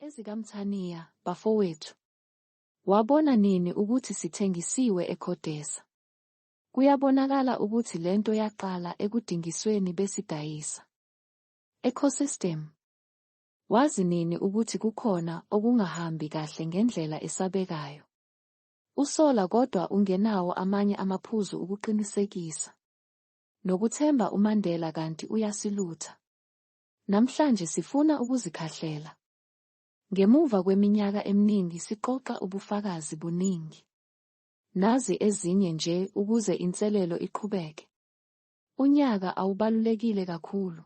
EzikaMthaniya, bafowethu. Wabona nini ukuthi sithengisiwe eCodesa? Kuyabonakala ukuthi lento yaqala ekudingisweni besidayisa. Ecosystem. Wazi nini ukuthi kukhona okungahambi kahle ngendlela esabekayo? Usola kodwa ungenawo amanye amaphuzu ukuqinisekisa. Nokuthemba uMandela kanti uyasilutha. Namhlanje sifuna ukuzikhahlela. Ngemuva kweminyaka eminingi siqoqa ubufakazi buningi. Nazi ezinye nje ukuze inselelo iqhubeke. Unyaka awubalulekile kakhulu.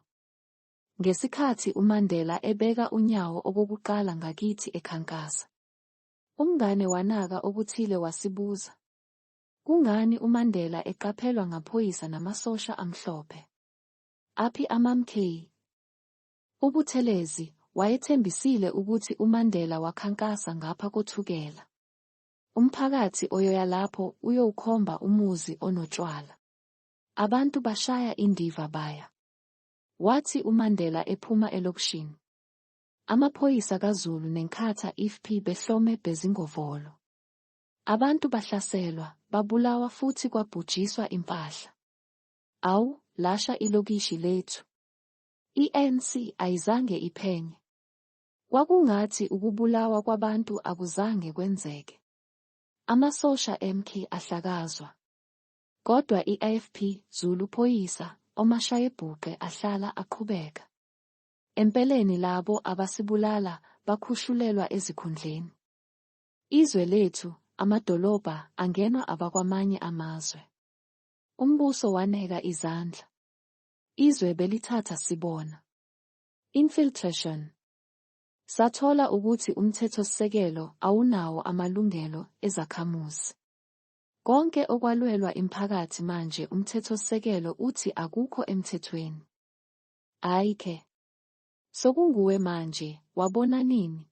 Ngesikhathi uMandela ebeka unyawo okokuqala ngakithi ekhankasa. Umngane wanaka okuthile wasibuza. Kungani uMandela eqaphelwa ngaphoyisa namasosha amhlophe? Aphi amaMK? UButhelezi wayethembisile ukuthi uMandela wakhankasa ngapha koThukela. Umphakathi oyoya lapho uyowukhomba umuzi onotshwala. Abantu bashaya indiva baya. Wathi uMandela ephuma elokishini. Amaphoyisa kaZulu neNkatha ifp behlome bezingovolo. Abantu bahlaselwa, babulawa futhi kwabhujiswa impahla. Awu, lasha ilokishi lethu. I-ANC ayizange iphenye. Kwakungathi ukubulawa kwabantu akuzange kwenzeke. Amasosha MK ahlakazwa. Kodwa i-IFP, Zulu Phoyisa, omashayebhuqe ahlala aqhubeka. Empeleni labo abasibulala bakhushulelwa ezikhundleni. Izwe lethu, amadolobha, angenwa abakwamanye amazwe. Umbuso waneka izandla. Izwe belithatha sibona. Infiltration. Sathola ukuthi umthethosisekelo awunawo amalungelo ezakhamuzi. Konke okwalwelwa imphakathi manje umthethosisekelo uthi akukho emthethweni. Hhayi ke. Sokunguwe manje, wabona nini?